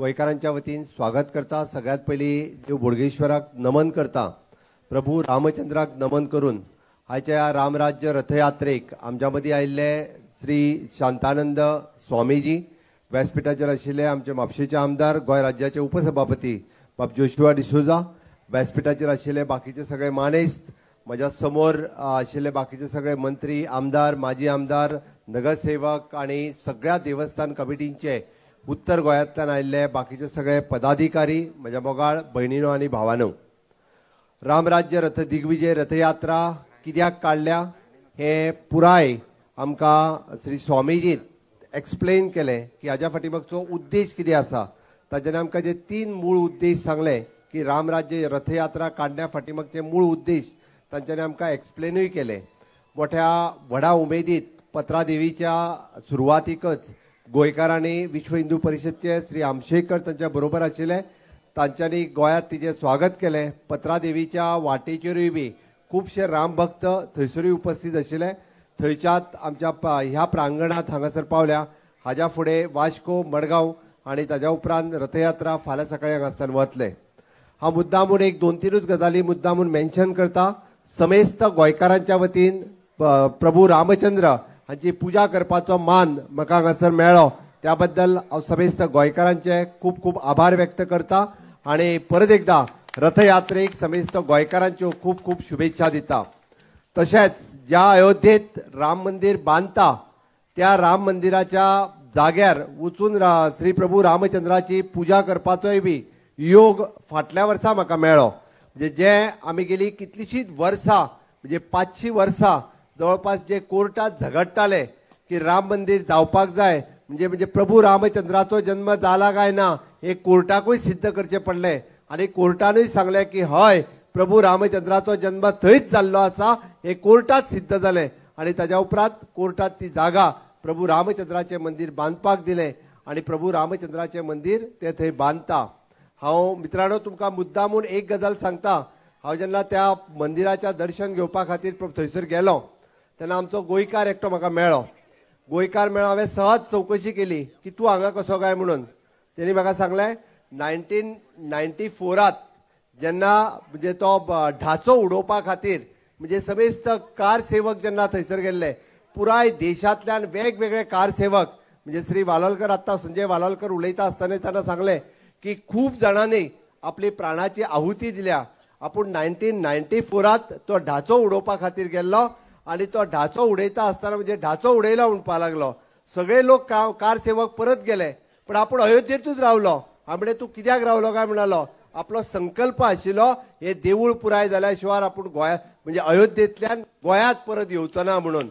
गोंयकारांच्या वतीन स्वागत करता. सगळ्यात पयलीं देव बोडगेश्वराक नमन करता, प्रभू रामचंद्राक नमन करून आयच्या ह्या रामराज्य रथयात्रेक आमच्या मदीं आयिल्ले श्री शांतानंद स्वामीजी, व्यासपीठाचेर आशिल्ले आमचे म्हापशेचे आमदार, गोंय राज्याचे उपसभापती बाब जोशुआ डिसोजा, व्यासपीठाचेर आशिल्ले बाकीचे सगळे मानेस्त, म्हज्या समोर आशिल्ले बाकीचे सगळे मंत्री, आमदार, माजी आमदार, नगरसेवक आनी सगळ्या देवस्थान कमिटींचे उत्तर गोंयांतल्यान आयिल्ले बाकीचे सगळे पदाधिकारी, म्हज्या मोगाळ भयणीनो आनी भावानो, रामराज्य रथ दिग्विजय रथयात्रा कित्याक काडल्या हें पुराय आमकां श्री स्वामीजीन एक्सप्लेन केलें की हाज्या फाटीमागचो उद्देश कितें आसा. ताच्यान आमकां जे तीन मूळ उद्देश सांगले की रामराज्य रथयात्रा काडण्या फाटीमागचे मूळ उद्देश तांच्यांनी आमकां एक्सप्लेनूय केले. मोठ्या व्हडा उमेदीत पत्रादेवीच्या सुरवातीकच गोंयकारांनी विश्व हिंदू परिशदचे श्री आमशेकर तांच्या बरोबर आशिल्ले, तांच्यांनी गोंयांत तिचें स्वागत केलें. पत्रादेवीच्या वाटेचेरूय बी खुबशे रामभक्त थंयसरूय उपस्थित आशिल्ले. थंयच्यात आमच्या ह्या प्रांगणांत हांगासर पावल्या. हाज्या फुडें वास्को, मडगांव आनी ताज्या उपरांत रथयात्रा फाल्यां सकाळीं हांगासर वतले. हांव मुद्दामून एक दोन तिनूच गजाली मुद्दामून मेन्शन करता. समेस्त गोंयकारांच्या वतीन प्रभू रामचंद्र हांची पुजा करपाचो मान म्हाका हांगासर मेळ्ळो, त्या बद्दल हांव समेस्त गोंयकारांचे खूब खूब आभार व्यक्त करता आनी परत एकदा रथयात्रेक समेस्त गोंयकारांच्यो खूब खूब शुभेच्छा दिता. तशेंच ज्या अयोध्येत राम मंदिर बांदता त्या राम मंदिराच्या जाग्यार वचून श्री प्रभू रामचंद्राची पुजा करपाचोय बी योग फाटल्या वर्सा म्हाका मेळ्ळो. म्हणजे जे आमी गेली कितलीशींच वर्सां, म्हणजे 500 वर्सां जवळपास जे कोर्टात झगडटाले की राम मंदिर जावपाक जाय, म्हणजे म्हणजे प्रभू रामचंद्राचो जन्म जाला काय ना हे कोर्टाकूय सिद्ध करचें पडलें आनी कोर्टानूय सांगलें की हय, प्रभू रामचंद्राचो जन्म थंयच जाल्लो आसा हे कोर्टात सिद्ध जालें. आनी ताज्या उपरांत कोर्टात ती जागा प्रभू रामचंद्राचें मंदिर बांदपाक दिलें आनी प्रभू रामचंद्राचें मंदिर ते थंय बांदता. हांव मित्रांनो तुमकां मुद्दामून एक गजाल सांगता. हांव जेन्ना त्या मंदिराच्या दर्शन घेवपा खातीर थंयसर गेलो तेन्ना आमचो गोंयकार एकटो म्हाका मेळ्ळो. गोंयकार मेळ्ळो, हांवें सहज चवकशी केली की तूं हांगा कसो काय म्हणून. तेणी म्हाका सांगलें 1994 जेन्ना म्हणजे तो ढाचो उडोवपा खातीर म्हणजे समेस्त कारसेवक जेन्ना थंयसर गेल्ले, पुराय देशांतल्यान वेगवेगळे कारसेवक, म्हणजे श्री वालोलकर आत्तां संजय वालोलकर उलयता आसतना तांकां सांगलें की खूब जाणांनी आपली प्राणाची आहुती दिल्या. आपूण 1994 तो ढाचो उडोवपा खातीर गेल्लो आनी तो ढाचो उडयता आसतना म्हणजे ढाचो उडयलो म्हणपाक लागलो. सगळे लोक कारसेवक परत गेले पण आपूण अयोध्येतूच रावलो. हांवें तूं कित्याक रावलो काय म्हणालो, आपलो संकल्प आशिल्लो हे देवूळ पुराय जाल्या शिवाय आपूण गोंया म्हणजे अयोध्येंतल्यान गोंयांत परत येवचो ना म्हणून.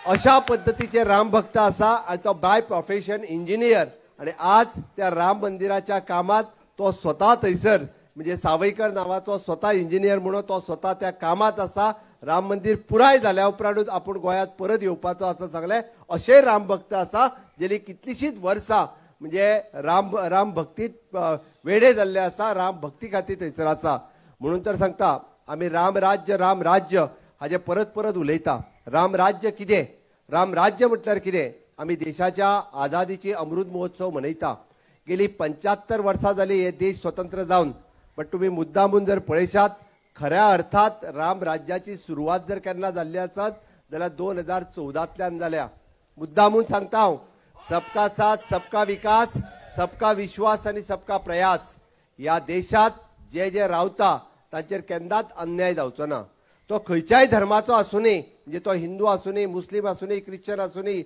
अशा पद्दतीचे रामभक्त आसा आनी तो बाय प्रोफेशन इंजिनियर आनी आज त्या राम मंदिराच्या कामात तो स्वता थंयसर म्हणजे सावयकर नांवाचो स्वता इंजिनियर म्हणून तो स्वता त्या कामात आसा. राम मंदिर पुराय जाल्या उपरांतूच आपूण गोंयांत परत येवपाचो आसा सांगलें. अशें रामभक्त आसा जेली कितलीशींच वर्सां म्हणजे राम राम भक्तीत वेडे जाल्ले आसा, राम भक्ती खातीर थंयसर आसा. म्हणून तर सांगता आमी रामराज्य रामराज्य हाजें परत परत उलयता. रामराज्य कितें, रामराज्य म्हटल्यार कितें? आमी देशाच्या आझादीची अमृत महोत्सव मनयता. गेली 75 वर्सां जाली हे देश स्वतंत्र जावन, बट तुमी मुद्दामून जर पळयशात खऱ्या अर्थात रामराज्याची सुरवात जर केन्ना जाल्ली आसत जाल्यार 2014 जाल्या. मुद्दामून सांगता हांव, सबका साथ, सबका विकास, सबका विश्वास आनी सबका प्रयास. ह्या देशांत जे जे रावता तांचेर केन्नाच अन्याय जावचो ना. तो खंयच्याय धर्माचो आसुनी, म्हणजे तो हिंदू आसुनी, मुस्लीम आसुनी, क्रिश्चन आसुनी,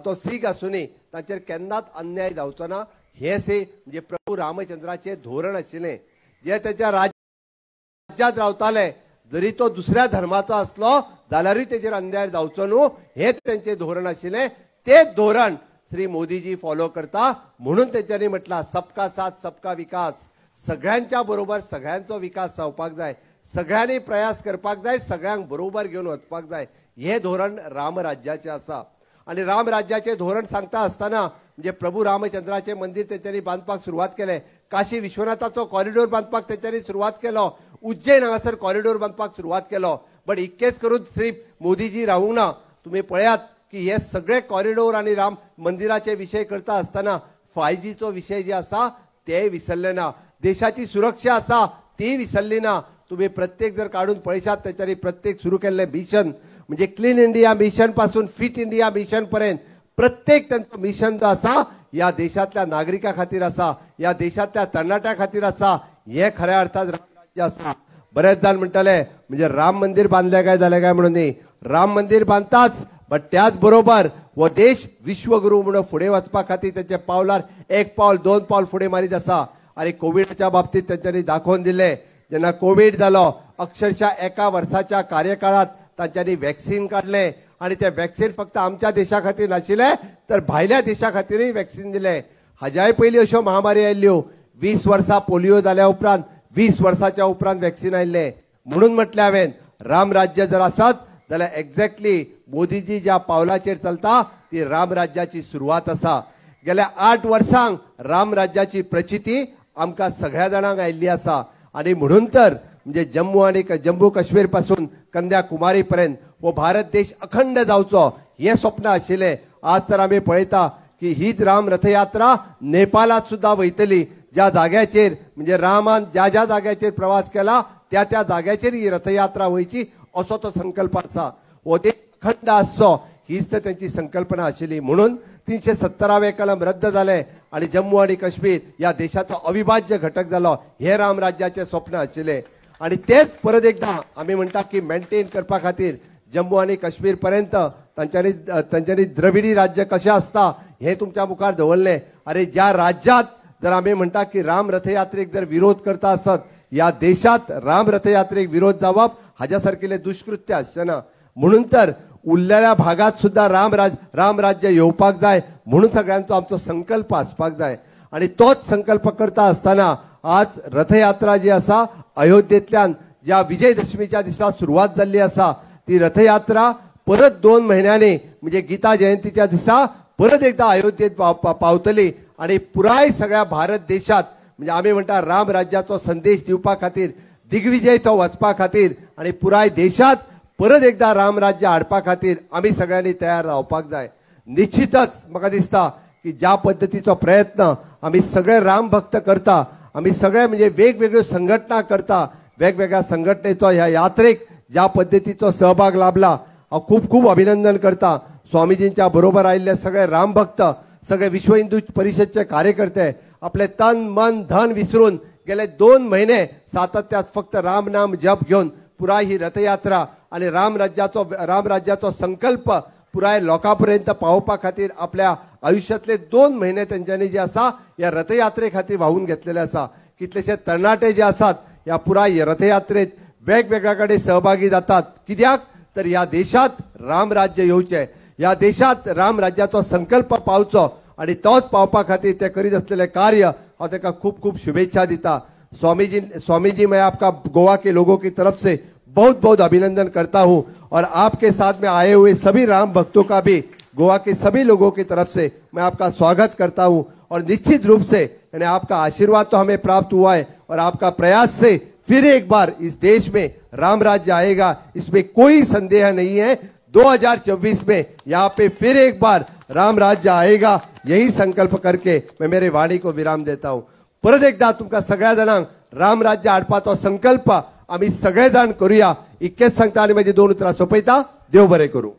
तो सीख आसुनी, तांचेर केन्नाच अन्याय जावचो ना. हें से म्हणजे प्रभू रामचंद्राचें धोरण आशिल्लें. जे ताच्या राज्यांत रावताले जरी तो दुसऱ्या धर्माचो आसलो जाल्यारूय तेजेर अन्याय जावचो न्हू हें तेंचें धोरण आशिल्लें. तेच धोरण श्री मोदीजी फॉलो करता. म्हणून तेंच्यांनी म्हटलां सबका साथ सबका विकास, सगळ्यांच्या बरोबर सगळ्यांचो विकास जावपाक जाय, सगळ्यांनी प्रयास करपाक जाय, सगळ्यांक बरोबर घेवन वचपाक जाय. हें धोरण रामराज्याचें आसा. आनी रामराज्याचें धोरण सांगता आसतना म्हणजे प्रभू रामचंद्राचें मंदिर तेंच्यांनी बांदपाक सुरवात केलें, काशी विश्वनाथाचो कॉरिडोर बांदपाक तेंच्यांनी सुरवात केलो, उज्जैन हांगासर कॉरिडोर बांदपाक सुरवात केलो. बट इतकेंच करून श्री मोदीजी रावूंक ना. तुमी पळयात की हे सगळे कॉरिडोर आनी राम मंदिराचे विशय करता आसतना 5Gचो विशय जे आसा ते विसरले ना, देशाची सुरक्षा आसा ती विसरली ना. तुम्ही प्रत्येक जर काडून पळयशात तेच्यांनी प्रत्येक सुरू केल्ले मिशन म्हणजे क्लीन इंडिया मिशन पासून फिट इंडिया मिशन पर्यंत प्रत्येक तांचो मिशन जो आसा ह्या देशांतल्या नागरिकां खातीर आसा, ह्या देशांतल्या तरणाट्यां खातीर आसा. हे खऱ्या अर्थान रामराज्य आसा. बरेच जाण म्हणटाले म्हणजे राम मंदिर बांदले काय जालें काय म्हणून न्ही, राम मंदिर बांदताच बट त्याच बरोबर हो देश विश्वगुरू म्हणून फुडें वचपा खातीर तेंच्या पावलार एक पावल दोन पावल फुडें मारीत आसा. आनी कोविडाच्या बाबतींत तेंच्यांनी दाखोवन दिलें, जेन्ना कोवीड जालो अक्षरशः एका वर्साच्या कार्यकाळांत तांच्यांनी वॅक्सिन काडलें आनी तें वॅक्सिन फक्त आमच्या देशा खातीर नाशिल्लें तर भायल्या देशा खातीरूय वॅक्सिन दिलें. हाज्याय पयलीं अश्यो महामारी आयिल्ल्यो, 20 वर्सां पोलियो जाल्या उपरांत 20 वर्साच्या उपरांत वॅक्सिन आयिल्लें. म्हणून म्हटलें हांवें रामराज्य जर आसत जाल्यार एक्झॅक्टली मोदीजी ज्या पावलाचेर चलता ती रामराज्याची सुरवात आसा. गेल्या 8 वर्सांक रामराज्याची प्रचिती आमकां सगळ्या जाणांक आयिल्ली आसा. आनी म्हणून तर म्हणजे जम्मू आनी जम्मू काश्मीर पासून कन्याकुमारी पर्यंत हो भारत देश अखंड जावचो हें स्वप्न आशिल्लें. आज तर आमी पळयता की हीच राम रथयात्रा नेपाळांत सुद्दां वयतली, ज्या जाग्याचेर म्हणजे रामान ज्या ज्या जाग्याचेर प्रवास केला त्या त्या जाग्याचेर ही रथयात्रा वयची असो तो संकल्प आसा. हो देश अखंड आसचो हीच तर तेंची संकल्पना आशिल्ली. म्हणून 370वें कलम रद्द जालें आनी जम्मू आनी काश्मीर ह्या देशाचो अविभाज्य घटक जालो. हें रामराज्याचें स्वप्न आशिल्लें. आनी तेच परत एकदां आमी म्हणटा की मेंटेन करपा खातीर जम्मू आनी काश्मीर पर्यंत तांच्यांनी द्रविडी राज्य कशें आसता हें तुमच्या मुखार दवरलें. आनी ज्या राज्यांत जर आमी म्हणटा की राम रथयात्रेक जर विरोध करता आसत, ह्या देशांत राम रथयात्रेक विरोध जावप हाज्या सारकेलें दुष्कृत्य आसचें ना. म्हणून तर उरलेल्या भागात सुद्दां रामराज्य येवपाक जाय म्हणून सगळ्यांचो आमचो संकल्प आसपाक जाय. आनी तोच संकल्प करता आसतना आज रथयात्रा जी आसा अयोध्येंतल्यान ज्या विजयदशमीच्या दिसा सुरवात जाल्ली आसा ती रथयात्रा परत 2 म्हयन्यांनी म्हणजे गीता जयंतीच्या दिसा परत एकदां अयोध्येंत पावतली आनी पुराय सगळ्या भारत देशांत म्हणजे आमी म्हणटा रामराज्याचो संदेश दिवपा खातीर दिग्विजय तो वचपा खातीर आनी पुराय देशांत परत एकदां रामराज्य हाडपा खातीर आमी सगळ्यांनी तयार रावपाक जाय. निश्चितच म्हाका दिसता की ज्या पद्दतीचो प्रयत्न आमी सगळे रामभक्त करता, आमी सगळे म्हणजे वेगवेगळ्यो संघटना करता, वेगवेगळ्या संघटनेचो ह्या यात्रेक ज्या पद्दतीचो सहभाग लाभला हांव खूब खूब अभिनंदन करता. स्वामीजींच्या बरोबर आयिल्ले सगळे रामभक्त, सगळे विश्व हिंदू परिषदचे कार्यकर्ते आपले तन मन धन विसरून गेले 2 म्हयने सातत्यात फक्त राम नाम जप घेवन पुराय ही रथयात्रा आनी रामराज्याचो संकल्प पुराय लोकां पर्यंत पावोवपा खातीर आपल्या आयुष्यातले 2 म्हयने तेंच्यांनी जे आसा ह्या रथयात्रे खातीर व्हांवून घेतलेले आसा. कितलेशे तरणाटे जे आसात ह्या पुराय रथयात्रेत वेगवेगळ्या कडेन सहभागी जातात. कित्याक तर ह्या देशांत रामराज्य येवचें, ह्या देशांत रामराज्याचो संकल्प पावचो आनी तोच पावपा खातीर ते करीत आसलेलें कार्य हांव ताका खूब खूब शुभेच्छा दिता. स्वामीजी मैं आपका गोवा के लोगों की तरफ से बहुत बहुत अभिनंदन करता हूँ और आपके साथ में आए हुए सभी राम भक्तों का भी गोवा के सभी लोगों की तरफ से मैं आपका स्वागत करता हूँ. और निश्चित रूप से यानी आपका आशीर्वाद तो हमें प्राप्त हुआ है और आपका प्रयास से फिर एक बार इस देश में राम राज्य आएगा, इसमें कोई संदेह नहीं है. 2024 में यहाँ पे फिर एक बार राम राज्य आएगा, यही संकल्प करके मैं मेरे वाणी को विराम देता हूँ. परत एकदा तुमकां सगळ्या जाणांक राम राज्य हाडपाचो संकल्प आमी सगळे जाण करूया इतकेच सांगता आनी म्हजी 2 उतरां सोंपयता. देव बरें करूं.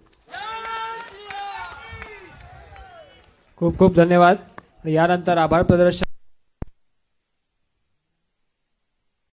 खूप खूप धन्यवाद. यानंतर आभार प्रदर्शन.